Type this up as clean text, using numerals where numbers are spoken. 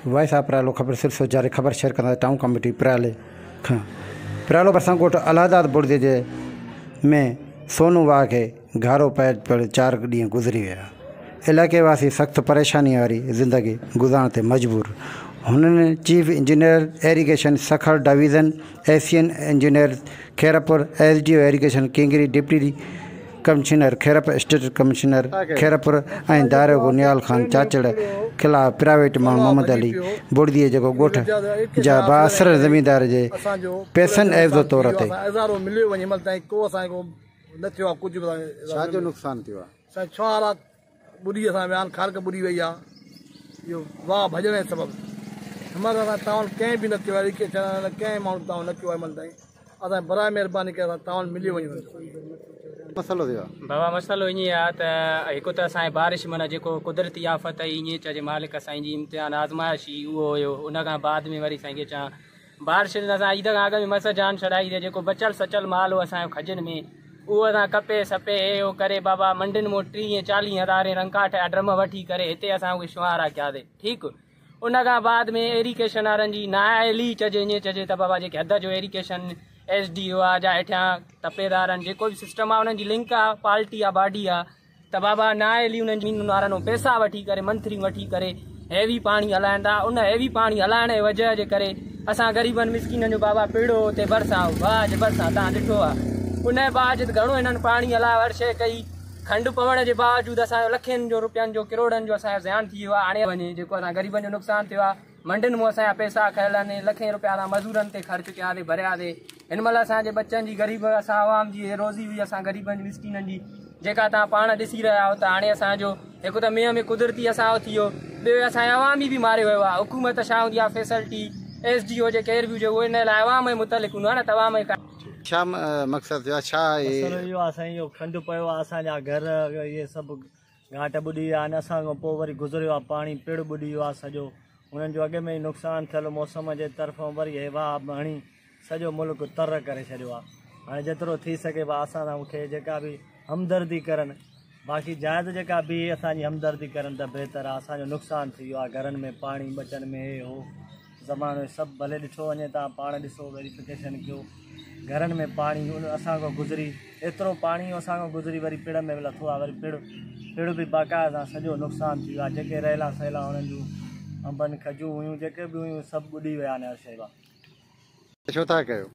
Voice of Pryalo خبر سلسلو جاري خبر شيئر ڪندا ٽائون ڪميٽي پريالي کان پريالو ڀرسان ڳوٺ الهداد بڙدي جي ۾ سونو واهه کي گهارو پئي پڻ 4 ڏينهن گذري ويا علائقي واسي سخت پريشاني واري زندگي گذارڻ تي مجبور هنن chief engineer irrigation Sukkur division ACN engineer Khairpur S D O irrigation Kingri deputy commissioner Khairpur assistant commissioner Khairpur ۽ داروغو نهال خان چاچڙ خلاف پرائيويٽ ماڻهو محمد علي بڙدي جيڪو ڳوٺ جا بااثر زميندار جي پئسن عيوض طور تي. ڇا جو نقصان ٿيو آهي؟ ٻڏي اسان ويا آهن کارڪ ٻڏي وئي آ اهو واهه ڀڄڻ جي سبب هن مهل اسان تعاون ڪنهن به نه ڪيو آهي ايريگيشن وارن ڪنهن ماڻهو تعاون نه ڪيو آهي هن مهل تائين اسان جي براء مهرباني ڪري اسان تعاون ملي وڃي. مسئلو ٿيو آ. بابا مسئلو ائين آ ته هڪ ته اسان جي بارش معنيٰ جيڪو قدرتي آفت آئي ائين چئجي مالڪ سائين جي امتحان آزمائش هئي اهو هيو ان کان بعد ۾ وري سائين کي چان بارش ڏنا اسان عيد کان اڳ ۾ مس جان ڇڏائي ته جيڪو بچل سچل مال هو اسان جو کجين ۾ اهو اسان ڪپي سپي هي هو ڪري بابا منڊين مون 30 40 هزارين رنڪاٺ جا ڊرم وٺي ڪري هتي اسان اهي شوهارا ڪياسي ٺيڪ ان کان بعد ۾ ايريگيشن وارن جي نااهلي چئجي ائين چئجي ته بابا جيڪي حد جو ايريگيشن ايس ڊي او آ جا هيٺيان تپيدار آهن جيڪو به سسٽم آ انهن جي لنڪ آ پالٽي آ باڊي آ ته بابا نااهلي انهن زمينن وارن کان پئسا وٺي ڪري منٿريون وٺي ڪري هيوي پاڻي هلائن ٿا ان هيوي پاڻي هلائڻ جي وجهه جي ڪري اسان غريبن مسڪينن جو بابا پيڙو اتي ڀرسان واهه جي ڀرسان تان ڏٺو آ ان جي باوجود گهڻو هنن پاڻي هلايو هر شيء ڪئي کنڊ پوڻ جي باوجود اسان جو لکين جو روپين جو ڪروڙن جو اسان جو زيان ٿي ويو آ هاڻي وڃي جيڪو اسان غريبن جو نقصان ٿيو آ منڊين مون اسان جا پئسا کنيل آهن لکين روپيا اسان مزورن تي خرچ ڪياسي ڀرياسي هن مهل اسان جي ٻچن جي غريب اسان عوام جي هي روزي هئي اسان غريبن جي مسڪينن جي جيڪا توهان پاڻ ڏسي رهيا آهيو ته هاڻي اسان جو هڪ ته مينهن ۾ قدرتي اسان جو ٿي ويو ٻيو اسان جي عوام ئي به ماري ويو آهي حڪومت ڇا هوندي آهي فيسلٽي ايس ڊي او هجي ڪير به هجي اهو ان لاء عوام جي متعلق هوندو آهي نه ته عوام جي ڇا مقصد ٿيو آهي ڇا آهي مسئلو اهو آهي سائين اهو کنڊ پيو آهي اسان جا گهر اهي سڀ گهاٽ ٻڏي ويا آهن اسان کان پوء وري گذريو آهي پاڻي پڙ ٻڏي ويو آهي سڄو انهن جو اڳ ۾ ئي نقصان ٿيل موسم جي طرفان وري هي واهه به هڻي سڄو ملڪ تر ڪري ڇڏيو آهي هاڻي جيترو ٿي سگهي ڀا اسان سان کي جيڪا به همدردي ڪرن باقي جائز جيڪا به اسان جي همدردي ڪرن ته بهتر آهي اسان جو نقصان ٿي ويو آهي گهرن ۾ پاڻي ٻچن ۾ هي هو زمانو هي سڀ ڀلي ڏٺو وڃي تان پاڻ ڏسو ويريفڪيشن ڪيو گهرن ۾ پاڻي ان اسان کان گذري ايترو پاڻي اسان کان گذري وري پڙ ۾ به لٿو آهي وري پڙ پڙ به باقاعده سڄو نقصان ٿي ويو آهي جيڪي رهيلا سهيلا انهن جون انبن کجون هيون جيڪي به هيون سڀ ٻڏي ويا آهن هر شيء ڇو ٿا ڪيو؟